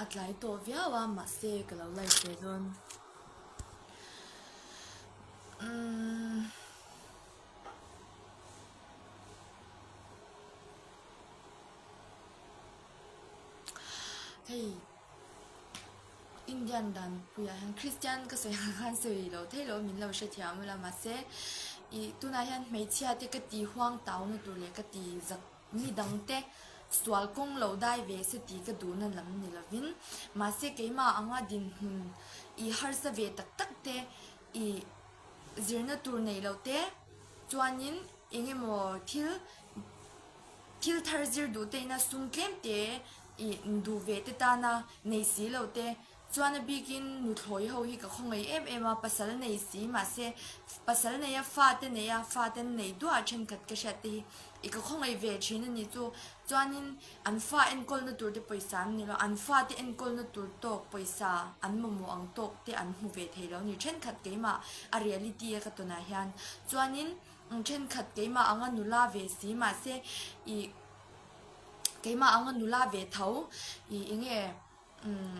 A tlai tawh viau a mahse ka lo like ve dawn. Umm. Hei Indian dan puiah hian Christian ka sawi ang khan sawi loh theih loh min lo hrethiam ula mahse ih tunah hian hmeichhia te ka ti huang tau na tur leh ka ti zak mi dang te sual kawng lo dai ve se tih ka duhna lam ni lovin mahse keimah anga dinhmun ih harsa ve tak tak te ih zirna tur neih loh te chuanin eng emaw thil Thil thar zir duh te ina sum tlem te ih duh ve te tana nei si lo te chuan a bikin nuthlawi ho hi ka khawngaih em em a, pasal nei si mahse pasal nei a fa te nei a fa te an nei duah thenkhat ka hriat te hi ih ka khawngaih ve thin a ni chu chuanin an fa enkawlna tur te pawisa an ni lo an fa te enkawlna tur tawk pawisa an mamawh ang tawk te an hmu ve thei lo a ni thenkhat keimah a reality a ka tawnah hian chuanin. Thenkhat keimah anga nula ve si mahse ih keimah anga nula ve tho ih eng nge umm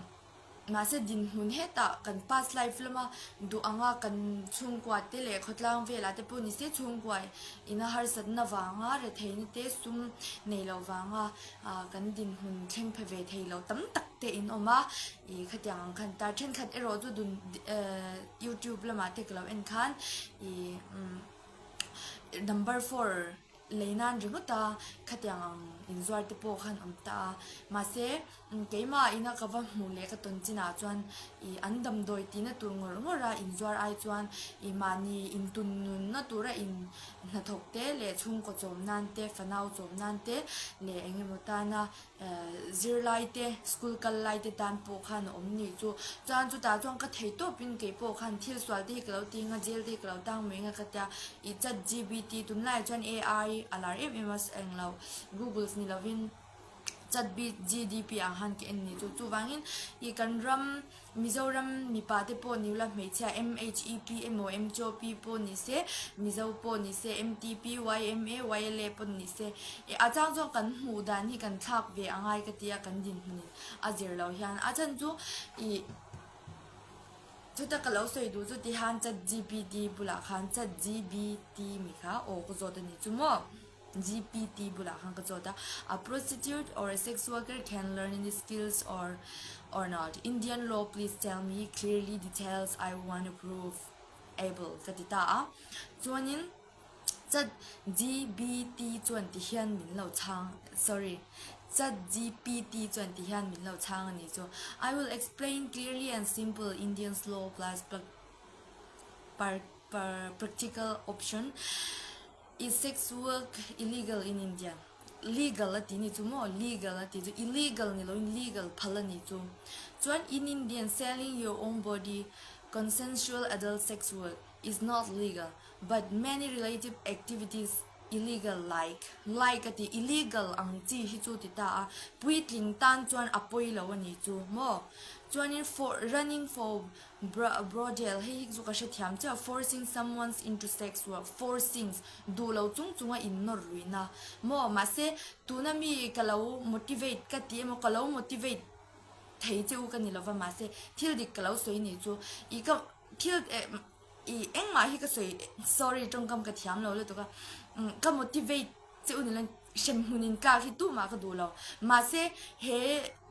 mahse dinhmun hetah kan past life lama duh anga kan chhungkua te leh khawtlang velah te pawh ni se chhungkua ina harsatna vanga retheihna te sum nei loh vanga ah kan dinhmun thleng phe ve thei lo tam tak te in awm a ih khatiang ang khan ta thenkhat erawh chu dun ehh youtube lamah te ka lo en khan ih umm number four lei nan ringawt a khatiang ang inzuar te pawh khan awm ta a mahse keimah ina ka va hmuh leh ka tawn chinah chuan ih an damdawi tihna tur ngawr ngawr a inzuar ai chuan ih mahni intun nunna tura in hnathawk te leh chhungkaw chawm nan te fanau chawm nan te leh eng emaw tana zirlai te school kal lai te tan pawh khan a awm nih chu chuan chutah chuan ka thei tawp in kei pawh khan thil sual te hi ka lo ti anga jail te hi ka lo tang mai anga ka tia ih chat gpt tunlai ah chuan ai a lar em em a englo googles ni lovin chat gdp ah khan ka en nih chu chuvangin ih kan ram Mizoram mipa te pawh ni ula hmeichhia MHEP emaw MCOP pawh ni se, Mizo pawh ni se, MTP, YMA, YLA pawh ni se eh a chang chuan kan hmuh dan hi kan thlak ve a ngai ka tia kan dinhmunin a zir lo hian a chhan chu ih chuta ka lo sawi duh chu tihan chatgpt bulah khan chatgbt mi kha aw ka zawt a ni chu maw. GPT bulah khan ka chawt a, a prostitute or a sex worker can learn any skills or or not Indian law please tell me clearly details I want to prove able ka ti ta a chuanin chat GPT chuan ti hian min lo chhang sorry chat GPT chuan ti hian min lo chhang a ni chu I will explain clearly and simple Indian's law plus practical option Is sex work illegal in India? Legal a ti ni chu maw? Legal a ti chu illegal ni loin legal phal a ni chu. Chuan in Indian selling your own body consensual adult sex work is not legal but many relative activities illegal like like a ti illegal ang chi hi chu ti ta a puitling tan chuan a pawi lo a ni chu maw? Chuanin for running for Brodel, hei hi chu ka hrethiam chiah, forcing someone's into sex work, forcing, duh lo chung chunga in nawr luihna maw? Mahse, tuna mi ka lo motivate ka ti emaw, ka lo motivate thei che u ka ni lova, mahse thil dik ka lo sawi nih chu i ka thil eh i engmah hi ka sawi, sorry tawngkam ka thiam lo lutuk a, ka motivate che u ni lo hremhmun in tlak hi tumah ka duh lo, mahse he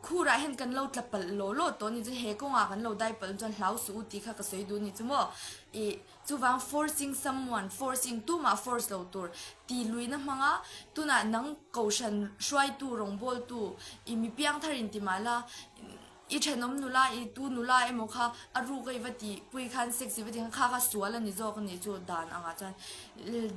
khurah hian kan lo tla palh law law tawh ni chu he kawngah kan lo dai palh chuan hlau suh u tih kha ka sawi duh ni chu maw ih chuvang forcing someone forcing tumah force lo tur ti luihna hmanga tunah nang kohhran hruaitu rawngbawltu ih mi piangthar in ti mahla I thenawm nula i tu nula emaw kha a ruk a i va tih pui khan sex i va tih khan kha kha sual a ni zawk a nih chu dan angah chuan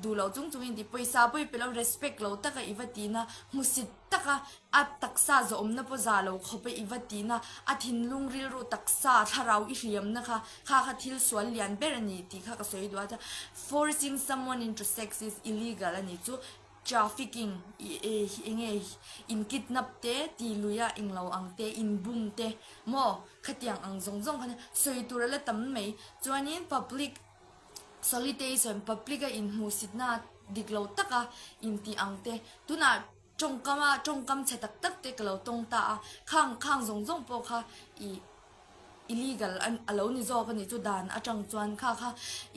duh loh chung chung in tih pawisa pawh i pe lo respect lo taka i va tihna hmusit taka a taksa zawhawmna pawh za lo khawp a i va tihna a thinlung rilru taksa thlarau i hliamna kha kha kha thil sual lian ber a ni tih kha ka sawi duh a chuan forcing someone into sex is illegal a nih chu Trafficking, eng nge in kidnap te, ti lui a englo ang te, in bum te maw khatiang ang zawng zawng khan sawi tur a la tam mai. Chuanin public solitation, public a inhmuhsitna dik lo taka intih ang te tunah. Tawngkam a tawngkam chhe tak tak te ka lo tawng ta a, khang khang zawng zawng pawh kha ih illegal a lo ni zawk a nih chu dan atang chuan kha kha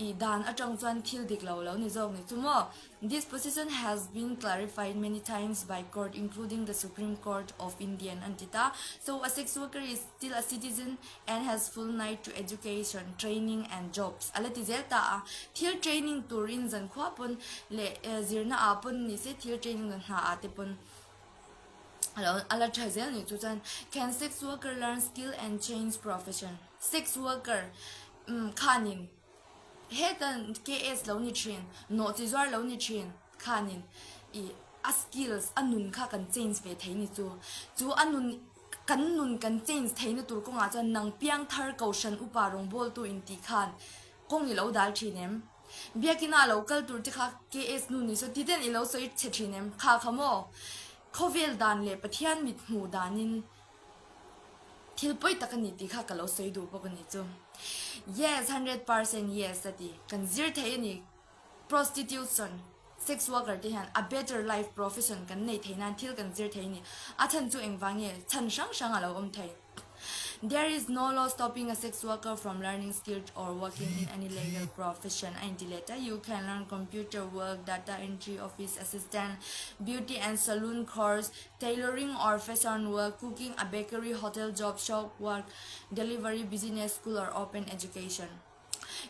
ih dan atang chuan thil dik lo lo ni zawk ni chu maw. This position has been clarified many times by court including the Supreme Court of Indian an ti ta. So a sex worker is still a citizen and has full right to education, training and jobs a la ti zel ta a. Thil training turin zankhua pawn leh zirna ah pawn ni se thil training dan hna ah te pawn alo a la tha zel ni chu chuan can sex worker learn skill and change profession sex worker umm khanin heta KS lo ni thin nawh chi zuar lo ni thin khanin ih a skills a nun kha kan change ve thei ni chu chu a nun kan nun kan change theihna tur kawngah chuan nang piang thar kohhran upa rawngbawltu intih khan kawng i lo dal thin em? Biakina a lo kal tur te kha KS nu ni saw ti ten i lo sawi chhe thin em? Kha kha maw? Khawvel dan leh Pathian mit hmuh danin thil pawi tak a ni tih kha ka lo sawi duh bawk a ni chu. Yes, 100% yes a ti. Kan zir thei a ni. Prostitution, sex worker te hian a better life profession kan nei thei nan thil kan zir thei a ni. A chhan chu engvang nge? Chhan hrang hrang a lo awm thei. There is no law stopping a sex worker from learning skill or working in any legal profession a inti let a. You can learn computer work, data entry, office assistant, beauty and saloon course, tailoring or fashion work, cooking, a bakery, hotel job, shop work, delivery, business school or open education.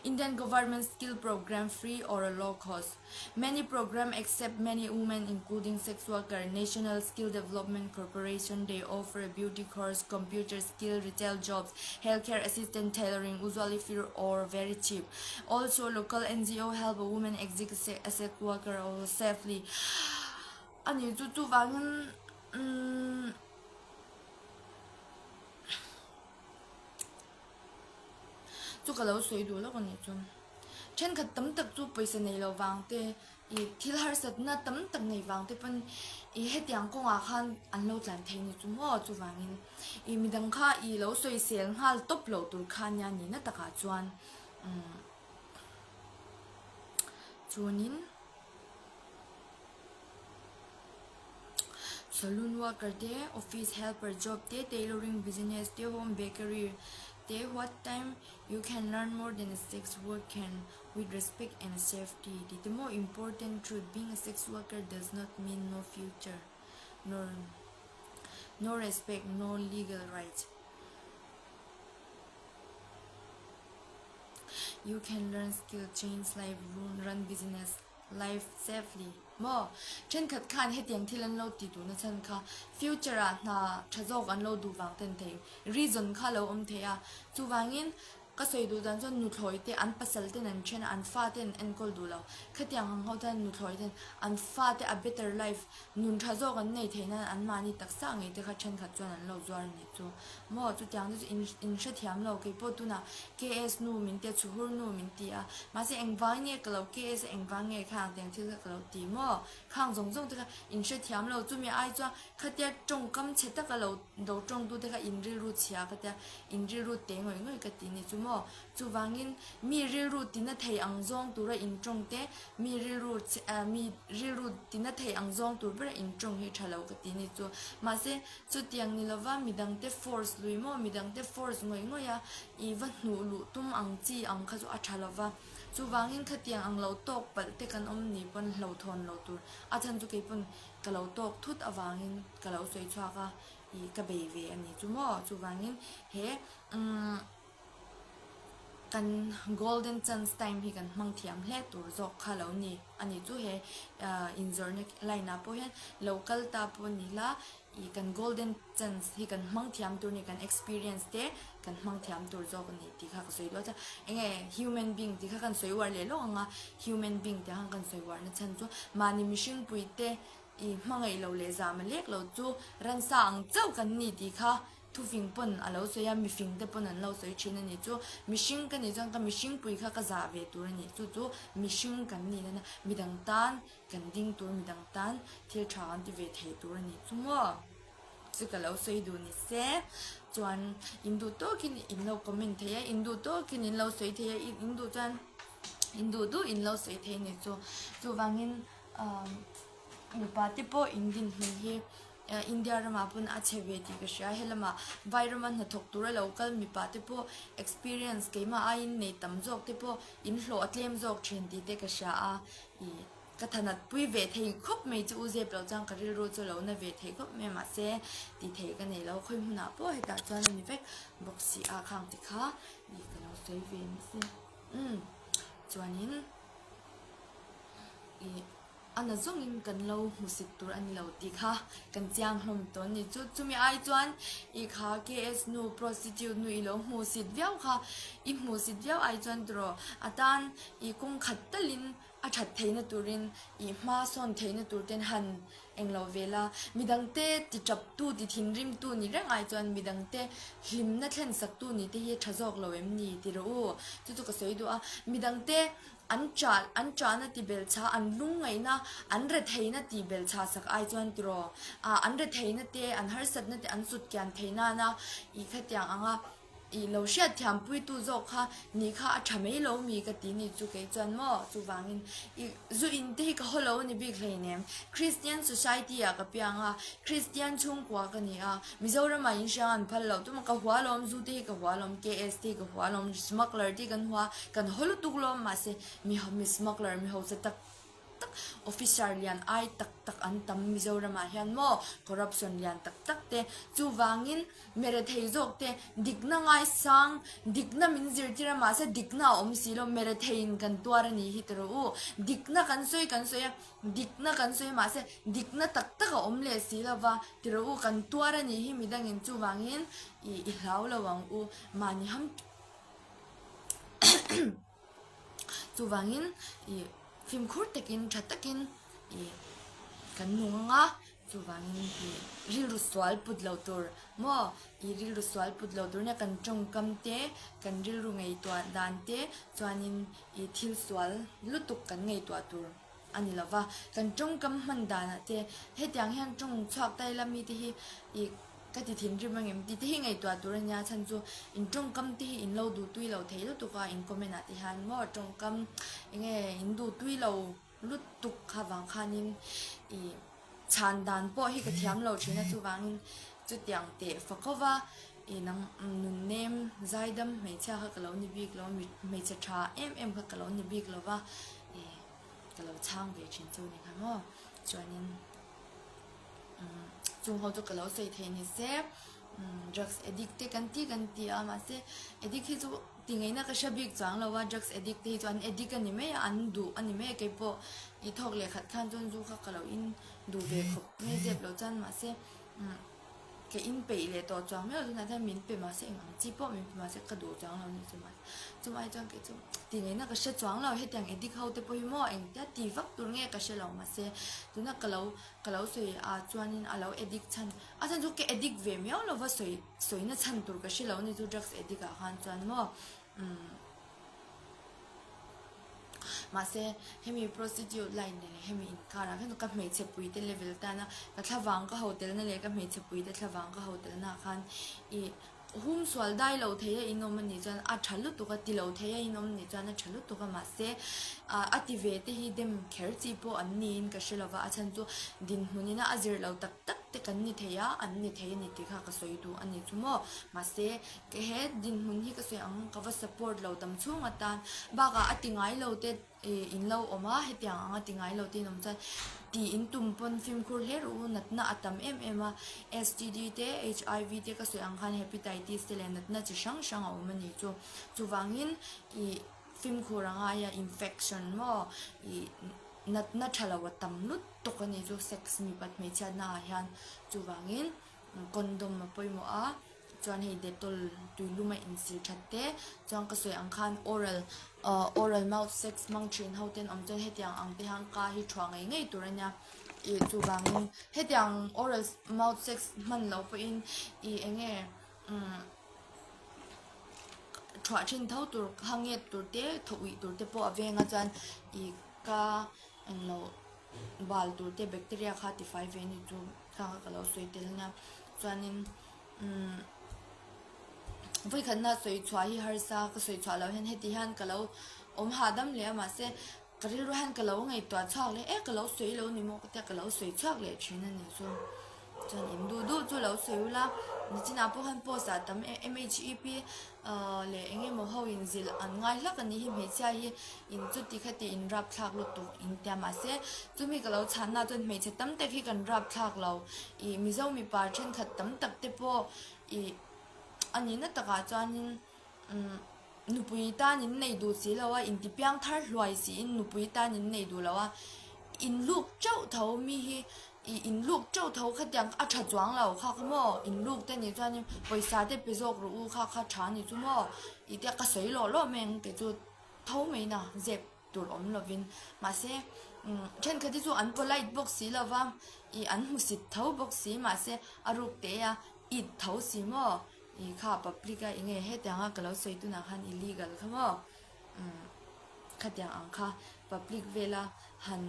Indian government skill program free or a low cost. Many program accept many women including sex worker. National Skill Development Corporation they offer a beauty course, computer skill, retail jobs, healthcare assistant, tailoring, usually free or very cheap. Also local NGO help a woman exit a sex worker safely. Ani chu chuvangin umm Chu ka lo sawi duh lawk a nih chuan thenkhat tam tak chu pawisa nei loh vang te ih thil harsatna tam tak nei vang te pawn ih hetiang kawngah khan an lo tlan thei ni chu maw chuvangin ih midang kha ih lo sawisel nghal tawp loh tur kha nia nihna takah chuan umm chuanin. Saloon worker te, office helper job te, tailoring business te, home bakery te, what time you can learn more than a sex work can with respect and safety tih te maw important truth being a sex worker does not mean no future nor no respect no legal rights you can learn skill change life run business Life safely maw? Thenkhat khan hetiang thil an lo ti duhna chhan kha future ah hna tha zawk an lo duh vang ten thei reason kha lo awm thei a, chuvangin ka sawi duh dan chuan nuthlawi te an pasal ten an then a an fa ten an enkawl duh lo, khatiang ang ho chuan nuthlawi ten an fa te a better life nun tha zawk an nei theih nan an mahni taksa ngei te kha thenkhat chuan an lo zuar a nih chu maw chutiang te chu in in hrethiam lo keipawh tunah KS nu min tia chhuhur nu min ti a mahse engvang nge ka lo KS a engvang nge khang tiang thil kha ka lo ti maw khang zawng zawng te kha in hrethiam lo chumi ai chuan khatia tawngkam chhe taka lo lo tawngtu te kha in rilru chhia ka tia in rilru te ngawih ngawih ka ti ni chu maw chuvangin mi rilru tina thei ang zawng tura in tawng te Mi rilru mi rilru tina thei ang zawng tur bera in tawng hi tha lo ka ti ni chu. Mahse, chutiang ni lova midangte force lui maw, midangte force ngawih ngawih a, i va hnuh luh tum ang chi ang kha chu a tha lova. Chuvangin khatiang ang lo tawk palh te kan awm ni pawn hlauhthawn lo tur. A chhan chu kei pawn ka lo tawk thut avangin ka lo sawi chhuak a, i ka bei ve a ni chu maw. Chuvangin he umm. Kan golden chance time hi kan hmang thiam hle tur zawk kha lo ni a ni chu he inzawrhna line ah pawh hian lo kal ta pawh ni la ih kan golden chance hi kan hmang thiam tur a ni kan experience te kan hmang thiam tur zawk a ni tih kha ka sawi duat a enge human being tih kha kan sawi uar leh lawk ang a human being tih khan kan sawi uar na chhan chu mahni mihring pui te ih hmangaih lo leh zahma lek lo chu ransa ang chauh kan ni tih kha. Thufing pawn a lo sawi a, mifing te pawn an lo sawi thin a ni. Chu mihring ka nih chuan ka mihring pui kha ka zah ve tur a ni. Chu chu mihring kan nih nana midang tan kan ding tur, midang tan thil tha kan ti ve thei tur a ni. Chu maw? Chu ka lo sawi duh ni se. Chuan in duh tawkin in lo comment thei a, in duh tawkin in lo sawi thei a, in duh chuan in duh duh in lo sawi thei a ni chu. Chuvangin umm. Mipa te pawh in dinhmun hi India ramah pawn a chhe ve tih ka hria. Helamah vai rama hnathawk tura lo kal mipa te pawh experience keimah aiin nei tam zawk te pawh in hlawh a tlem zawk thin tih te ka hria a. Ih ka thanat pui ve thei khawp mai chu u zep lo chuan ka rilru chu a lo na ve thei khawp mai a mahse tih theih ka nei lo. Khawi hmunah pawh hetah chuan a ni vek bawk si a khang te kha ih ka lo sawi ve nise. Umm chuanin ih. A na zawngin kan lo hmusit tur a ni lo tih kha kan chiang hlawm tawh a ni. Chu chumi ai chuan i kha KS nu prostitute nu i lo hmuhsit viau kha i hmuhsit viau ai chuan tiraw a tan i kawng khat talin a that theihna turin i hma sawn theihna tur ten han englo ve la. Midangte ti taptu ti thinrimtu ni reng ai chuan midangte hlimna thlensaktu ni te hi a tha zawk lo em ni ti rawh u. Chu chu ka sawi duh a. Midangte An ṭah, an ṭahna ti belchha, an lungngaihna, an retheihna ti belchha sak ai chuan tiraw? Ah, an retheihna te, an harsatna te an sut kian thei nana i khatiang anga i lo hriat thiampuitu zawk kha ni kha a ṭha mai lo mi ka ti ni chu kei chuan maw? Chuvangin i zu in te hi ka haw lo a ni bik hleinem. Christian society ah ka piang a, Christian chhungkua ka ni a, Mizoramah in hriang an phal loh tum a, ka hua lawm, zu te hi ka hua lawm, KS te hi ka hua lawm, smuggler te hi kan hua, kan haw lutuk lawm, mahse mi mi smuggler mi hausa tak tak officer lian ai tak tak an tam Mizoramah hian maw corruption lian tak tak te chuvangin merethei zawk te dikna ngaisang dikna min zirtir a mahse dikna a awm si lo meretheiin kan tuar a nih hi ti rawh u dikna kan sawi kan sawi a. Dikna kan sawi mahse dikna tak tak a awm leh si lova, ti rawh u, kan tuar a nih hi midangin chuvangin i i hlau lo ang u, mahni ham chuvangin i fimkhur takin tha takin i kan nung ang a, chuvangin i rilru sual put lo tur maw, i rilru sual put lo tur nia kan tawngkam te, kan rilru ngaihtuah dan te chuanin i thil sual lutuk kan ngaihtuah tur a ni lova, kan tawngkam hman danah te hetiang hian tawng chhuak ta ila mite hi ih ka ti thinrim ang em tih te hi ngaihtuah tur a nia chhan chu in tawngkam te hi in lo duh tui lo thei lutuk a in comment ah te hian maw tawngkam eng nge in duh tui lo lutuk kha vang khanin ih chhan dan pawh hi ka thiam lo thin a chuvangin chutiang teh fakova ih nang nunnem zaidam hmeichhia kha ka lo ni bik lo hmeichhe tha em em kha ka lo ni bik lo va. Ih ka lo chhang ve thin chu ni kha maw chuanin umm chung ho chu ka lo sawi thei ni se umm drugs addict te kan ti kan ti a mahse addict hi chu ti ngaihna ka hre bik chuang lo a drugs addict te hi chu an addict a ni mai a an duh a ni mai a keipawh i thawk leh khat khan chuan zu kha ka lo in duh ve khawp mai zep lo chuan mahse umm. Ka in peih leh tawh chuang miau tunah hian min pe mahse eng ang chi pawh min pe mahse ka duh chuang lo ni chu mahse chumai chuan kei chu ti ngaihna ka hre chuang lo hetiang addict ho te pawh hi maw engtia ti vak tur nge ka hre lo mahse tuna ka lo ka lo sawi a chuanin a lo addict chhan a chhan chu ka addict ve miau lova sawi sawina chhan tur ka hre lo ni chu drugs addict ah khan chuan maw umm. Mahse, hemi prostitute line leh hemi inkarah khan ka hmeichhe puite level tana ka thlavang ka ho telna leh ka hmeichhe puite thlavang ka ho telna ah khan ih hum sual dai lo thei a inawm a nih chuan a tha lutuk a, ti lo thei a inawm nih chuan a tha lutuk a mahse ah a ti ve te hi dem kher chi pawh an niin ka hre lova a chhan chu dinhmun ina a zir lo tak tak te kan ni thei a, an ni thei a ni tih kha ka sawi duh a ni chu maw mahse Ka he dinhmun hi ka sawi ang, ka va support lo tam chhung atan. Bakah a ti ngai lo te in lo awm a, hetiang ang a ti ngai lo te in awm chuan tih in tum pawn fimkhur hle rawh u, natna a tam em em a. STD te, HIV te ka sawi ang khan Hepatitis te leh natna chi hrang hrang a awm a ni chu. Chuvangin ih fimkhur a ngai a, infection maw ih natna tha lo a tam lutuk a ni chu sex mipat hmeichhiatna ah hian. Chuvangin condom a pawimawh a. Chuan hei Dettol tuilum a insil that te chuan ka sawi ang khan oral ahh oral mouth sex hmang thin ho ten awm chuan hetiang ang te hian ka hi thuah ngei ngei tur a nia ih chuvangin hetiang oral mouth sex hman loh pawhin ih eng nge umm thuah thin tho tur hanget tur te thaw uih tur te pawh a veng a chuan ih ka englo bal tur te bacteria kha tifai ve a ni chu kha ka lo sawi tel a nia chuanin. Umm vawikhatna sawi chhuah hi harsa ka sawi chhuah loh hian heti hian ka lo awm hahdam leh a mahse. Ka rilru hian ka lo ngaihtuah chhuak leh e ka lo sawi lo ni maw ka tia ka lo sawi chhuak leh thin a nih chu. Chuan in duh duh chu lo sawi ula, nichinah pawh khan post ah tam MHEP leh eng emaw ho in zilh an ngai hlak a nih hi hmeichhia hi in chuti khati in rap thlak lutuk in tia mahse chumi ka lo chhanna chuan hmeichhe tam tak hi kan rap thlak lo ih Mizo mipa thenkhat tam tak te pawh ih a nihna takah chuanin umm nupui tan in nei duh si lo a inti piang thar hluai siin nupui tan in nei duh lo a in luk teuh tho mi hi ih in luk teuh tho khatiang a tha chuang lo kha kha maw in luk te nih chuanin pawisa te pe zawk rawh u kha kha tha ni chu maw tih te ka sawi lawh lawh mai ang kei chu tho mai na zep tur awm lovin mahse umm thenkhat hi chu an polite bawk si lo va ih an hmusit tho bawk si mahse a ruk te a it tho si maw. I kha public a enge hetiang a ka lo sawi tunah khan illegal kha maw umm khatiang ang kha public vela han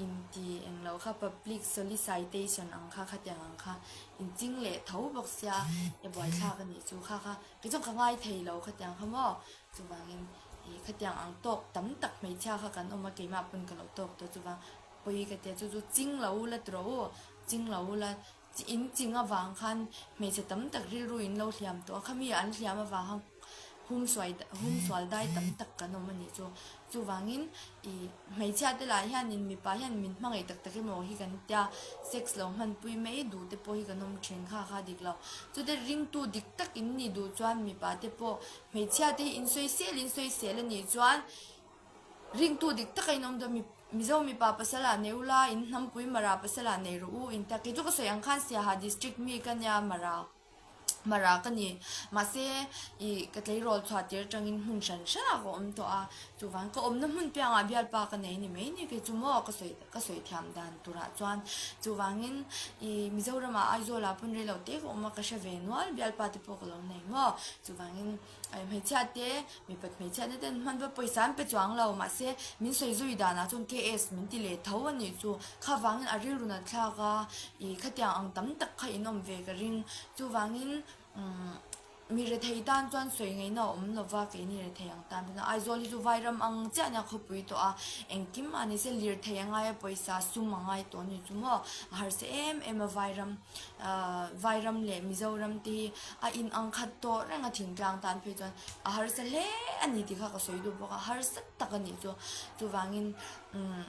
inti englo kha public solicitation ang kha khatiang ang kha inching leh tho bawk sia e buaithlak a nih chu kha kha kei chuan ka ngai thei lo khatiang kha maw chuvangin ih khatiang ang tawk tam tak hmeichhia kha kan awm a keimah pawn ka lo tawk tawh chuvang pawi ka tia chu chu ching lo ula tawh u ching lo ula In ching avang khan hmeichhe tam tak rilru in lo hliam tawh a, khami an hliam avang khan humsuai humsual dai tam tak kan awm a nih chu. Chuvangin ih hmeichhia te lah hianin mipa hian min hmangaih tak tak emaw hi kan tia, sex lo hmanpui mai duh te pawh hi kan awm thin kha kha dik lo. Chute ringtu dik tak in nih duh chuan mipa te pawh hmeichhia te hi in sawisel in sawisel a nih chuan Ringtu dik taka in awm dawn mi Mizo mipa pasal ah nei ula in hnampui Mara pasal ah nei rawh u in ta kei chu ka sawi ang khan Siaha district mi ka nia Mara Mara ka ni mahse ih ka tleirawl chhuah tir atangin hmun hran hran ah ka awm tawh a chuvang ka awmna hmun piangah bialpa ka nei ni mai ni kei chu maw ka sawi ka sawi thiam dan turah chuan chuvangin ih Mizoram ah Aizawl ah pawn reilo te ka awm a ka hre ve nual bialpa te pawh ka lo nei maw chuvangin Hmeichhia te, mipat hmeichhia te ten hman va pawisa an pe chuang lo, mahse min sawi zui danah chuan KS min ti leh tho a nih chu. Kha vangin a rilru nat thlak a, ih khatiang ang tam tak kha in awm ve ka ring. Chuvangin umm mi rethei tan chuan sawi ngaihna a awm lova, keini rethei ang tan pawn Aizawl hi chu Vairam ang chiah nia khawpui tawh a, engkim a ni se lirthei a ngai a, pawisa sum a ngai tawh a ni chu maw, a harsa em em a Vairam. Ahh Vairam leh Mizoram te hi a in ang khat tawh reng a thingtlang tan phei chuan a harsa hle a ni tih kha ka sawi duh bawk a harsa tak a nih chu chuvangin umm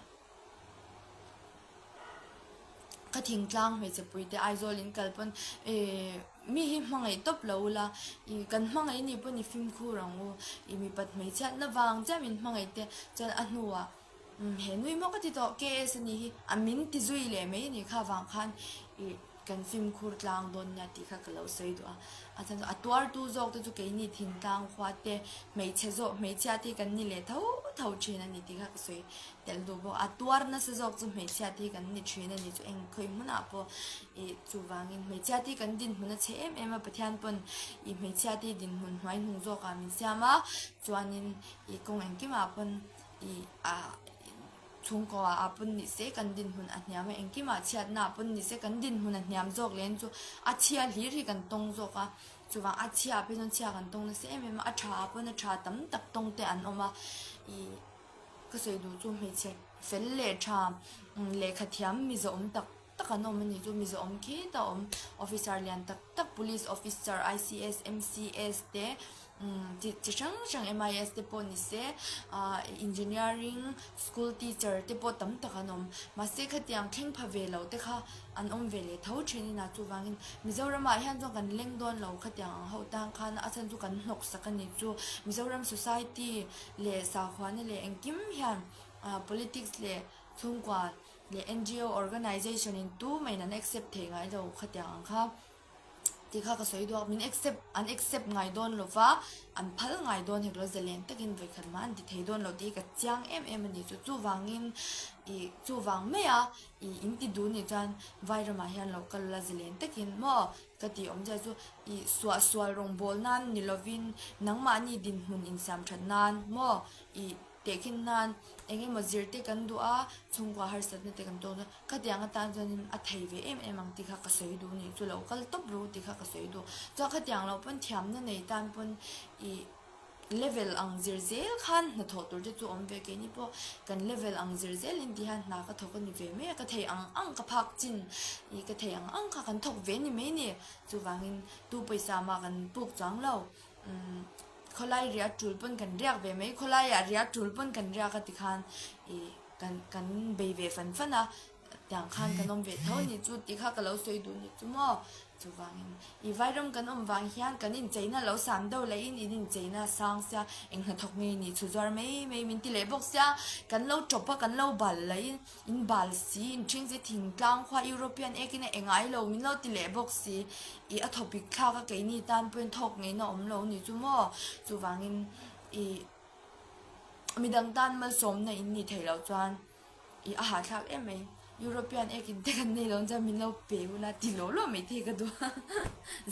ka thingtlang hmeichhe pui te Aizawl in kal pawn ehh mi hi hmangaih tawp lo ula ih kan hmangaih anih pawn i fimkhur ang u ih mipat hmeichhiatna vang chiah min hmangaih te chuan a hnuah. Umm he nui maw ka ti tawh KS a nih hi a min ti zui leh mai a nih kha vang khan ih kan fimkhur tlang dawn nia tih kha ka lo sawi duh a, a chhan chu a tuartu zawk te chu keini thingtlang khua te hmeichhe zawk hmeichhia te hi kan ni leh tho tho thin a ni tih kha ka sawi tel duh bawk a, a tuar nasa zawk chu hmeichhia te hi kan ni thin a ni chu eng khawi hmunah pawh ih chuvangin hmeichhia te hi kan dinhmun a chhe em em a Pathian pawn ih hmeichhia te hi dinhmun hnuai hnung zawkah min siam a chuanin ih kawng engkimah pawn. Ih a chhungkaw ah pawn ni se kan dinhmun a hniam a engkimah chhiatna ah pawn ni se kan dinhmun a hniam zawk leh chu a chhia hlir hi kan tawng zawk a chuvang a chhia ah phei chuan chhia kan tawng nasa em em a a tha ah pawn a tha tam tak tawng te an awm a ih ka sawi duh chu hmeichhe fel leh tha lehkha thiam mizo awm tak tak an awm a nih chu mizo awm khi ta awm officer lian tak tak police officer ICS MCS te umm chi chi hrang hrang MIS te pawh ni se ahh engineering school teacher te pawh tam tak an awm mahse khatiang thleng pha ve lo te kha an awm ve leh tho thin in a chuvangin Mizoram ah hian chuan kan leng dawn lo khatiang ang ho tan khan a chhan chu kan hnawk sak a nih chu Mizoram society leh sakhuana leh engkim hian ahh politics leh chhungkua leh NGO organization in tu mahin an accept thei ngai lo khatiang ang kha tih kha ka sawi duak min accept an accept ngai dawn lo va an phal ngai dawn hek lo zalen takin vawikhat mah an ti thei dawn lo tih hi ka chiang em em a ni chu chuvangin ih chuvang mai a ih in ti duh nih chuan vai ramah hian lo kal ula zalen takin maw ka tih awm chiah chu ih suah sual rawngbawl nan ni lovin nangmahni dinhmun insiam that nan maw ih. Tehkhin nan eng emaw zir te kan duh a, chhungkua harsatna te kan tawk dawn. Khatiang atan chuanin a thei ve em em ang tih kha ka sawi duh nih chu lo kal tawp ru tih kha ka sawi duh. Chuan khatiang loh pawn thiamna nei tan pawn ih Level ang zir zel khan hnathawh tur te chu awm ve keini pawh kan level ang zir zel in ti hian hna ka thawk a ni ve mai a, ka thei ang ang ka phak chin ih ka thei ang ang kha kan thawk ve ni mai ni. Chuvangin tu pawisa mah kan puk chuang lo umm khawlai riah tul pawn kan riak ve mai khawlaiah riah tul pawn kan riak a ti khan ih kan kan bei ve fan fan a. Tiang khan kan awm ve tho ni chu tih kha ka lo sawi duh ni chu maw. Chuvangin i vairam kan awm vang hian kan incheina lo sam deuh leh in in incheina sang sia eng hnathawk ngei ni chhu zuar mai mai min ti leh bawk sia kan lo tawp a kan lo bal leh in in bal si in ṭhing si thingtlang khua European ekin a engai lo min lo ti leh bawk si i a thawpik thlak a keini tan pawhin thawk ngeina awm lo ni chu maw. Chuvangin i midang tan malsawmna in nih theih loh chuan. I a hahthlak em mai. European ek in te kan nei lo chuan min lo pe ula ti lo lo mai thei ka duh a.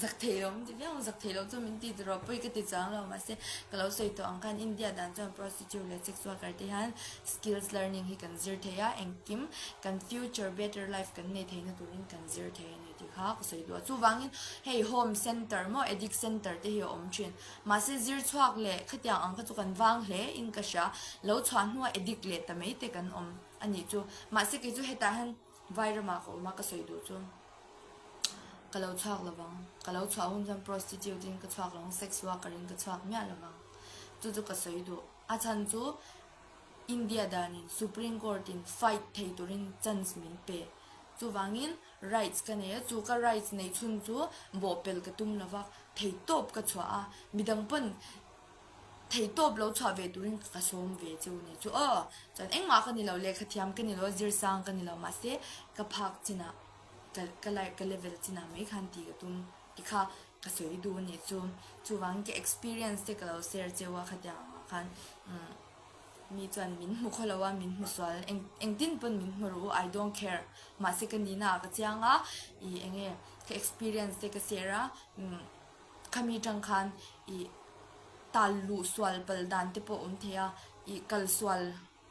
Zak thei lo min ti viau ang, zak thei lo chuan min ti tawh pawi ka ti chuang lo mahse ka lo sawi tawh ang khan India dan chuan prostitute leh sex worker te hian skills learning hi kan zir thei a, engkim kan future better life kan nei theihna turin kan zir thei a ni tih kha ka sawi duh a. Chuvangin hei home center maw addict center te hi a awm thin. Mahse zir chhuak leh khatiang ang kha chu kan vang hle in ka hria, lo chhuah hnua addict leh ta mai te kan awm a nih chu. Mahse kei chu hetah hian Vairamah ka awm a, ka sawi duh chu ka lo chhuak lo vang, ka lo chhuah hun chuan prostitute in ka chhuak lo ang, sex worker in ka chhuak miah lo vang. Chu chu ka sawi duh. A chhan chu India danin Supreme Court in fight thei turin chance min pe. Chuvangin rights ka nei a, chu ka rights neih chhun chu bawhpelh ka tum lo va, theihtawp ka chhuah a, midang pawn theihtawp lo chhuah ve turin ka sawm ve cheu ni chu aw. Chuan engmah ka ni lo, lehkha thiam ka ni lo, zirsang ka ni lo, mahse ka phak chinah ka ka life ka level chinah mai khan tih ka tum ti kha ka sawi duh a nih chu. Chuvangin ka experience te ka lo share cheu a khatiang angah khan umm. Mi chuan min hmu khaw lo a, min hmu sual eng engtin pawn min hmu rawh u, I don't care. Mahse ka nihna ah ka chiang a, ih eng nge ka experience te ka share a, umm khami tang khan ih tal luh sual palh dan te pawh awm thei a, ih kal sual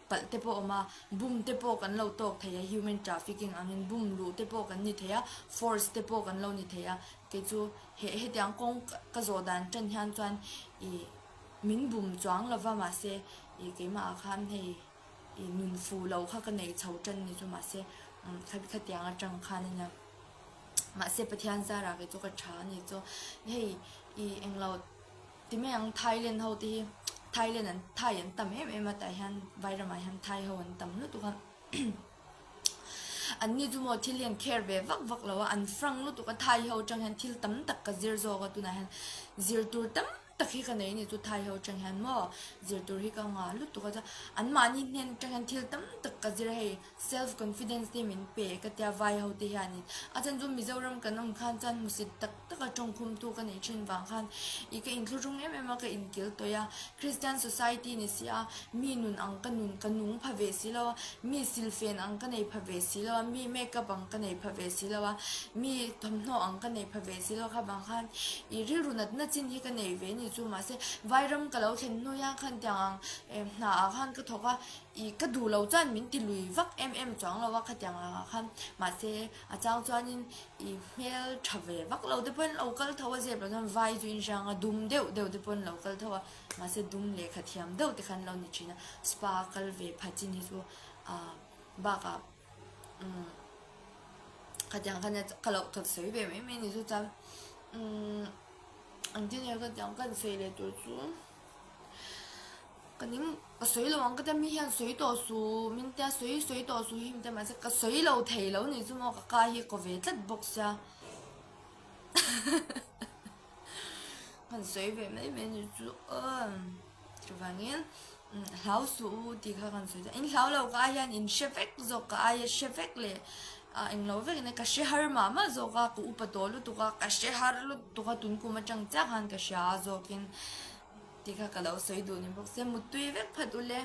palh te pawh awm a, bum te pawh kan lo tawk thei a, human trafficking angin bum luh te pawh kan ni thei a, force te pawh kan lo ni thei a, kei chu he hetiang kawng ka zawh dan tan hian chuan ih. Min bum chuang lo va mahse ih keimah ah khan hei ih nun fu lo kha ka nei chho tan ni chu mahse umm khatiang atang khan a nia mahse Pathian zarah kei chu ka tha a ni chu hei ih englo ti mai ang Thailand ho te hi Thailand an Thai an tam em em a tah hian Vairamah hian Thai ho an tam lutuk a. An ni chu maw thil hi an care ve vak vak lo a, an frank lutuk a Thai ho atang hian thil tam tak ka zir zawk a tunah hian zir tur tam tak hi ka nei a ni chu Thai ho atang hian maw zir tur hi ka ngah lutuk a chuan an mahni hnen atang hian thil tam tak ka zir a hei self confidence te min pe ka tia vai ho te hianin a chhan chu Mizoram kan awm khan chuan hmusit tak tak a tawngkhum tu ka neih thin vang khan ih ka inthlurung em em a ka inkil tawih a Christian society ni si a mi nun ang ka nun ka nung pha ve si lo a mi silfen ang ka nei pha ve si lo a mi makeup ang ka nei pha ve si lo a mi thawmhnaw ang ka nei pha ve si lo kha vang khan ih rilru natna chin hi ka nei ve ni chu mahse vairam ka lo thlen hnu hian khan tiang ang hna ah khan ka thawk a ih ka duh lo chuan min ti lui vak em em chuang lo a khatiang ang ah khan mahse a chang chuanin I hmel tha ve vak lo te pawhin lo kal tho a zep lo chuan vai chu in hrang a dum deuh deuh te pawhin lo kal tho a mahse dum lehkha thiam deuh te khan lo ni thin a spa kal ve pha chin hi chu ah bakah umm khatiang khan ka lo ka sawi ve mai mai a ni chu chuan umm engtin nge khatiang ka sawi leh tur chu. Ka ning ka sawi lo ang ka tia mi hian sawi tawh suh min tia sawi sawi tawh suh hi min tia mahse ka sawi lo thei lo ni chu maw ka ka hi kaw ve tlat bawk sia kan sawi ve mai mai ni chu aw chuvangin hlau suh u tih kha kan sawi in hlau lo ka ai hian in hre vek zawk ka aia hre vek leh ah englo vek in ka hre har mah mah zawk a ka upa tawh lutuk a ka hre har lutuk a tun kum atang chiah khan ka hria zawkin. Tih kha ka lo sawi duh ni bawk se, muttui vek phat ule.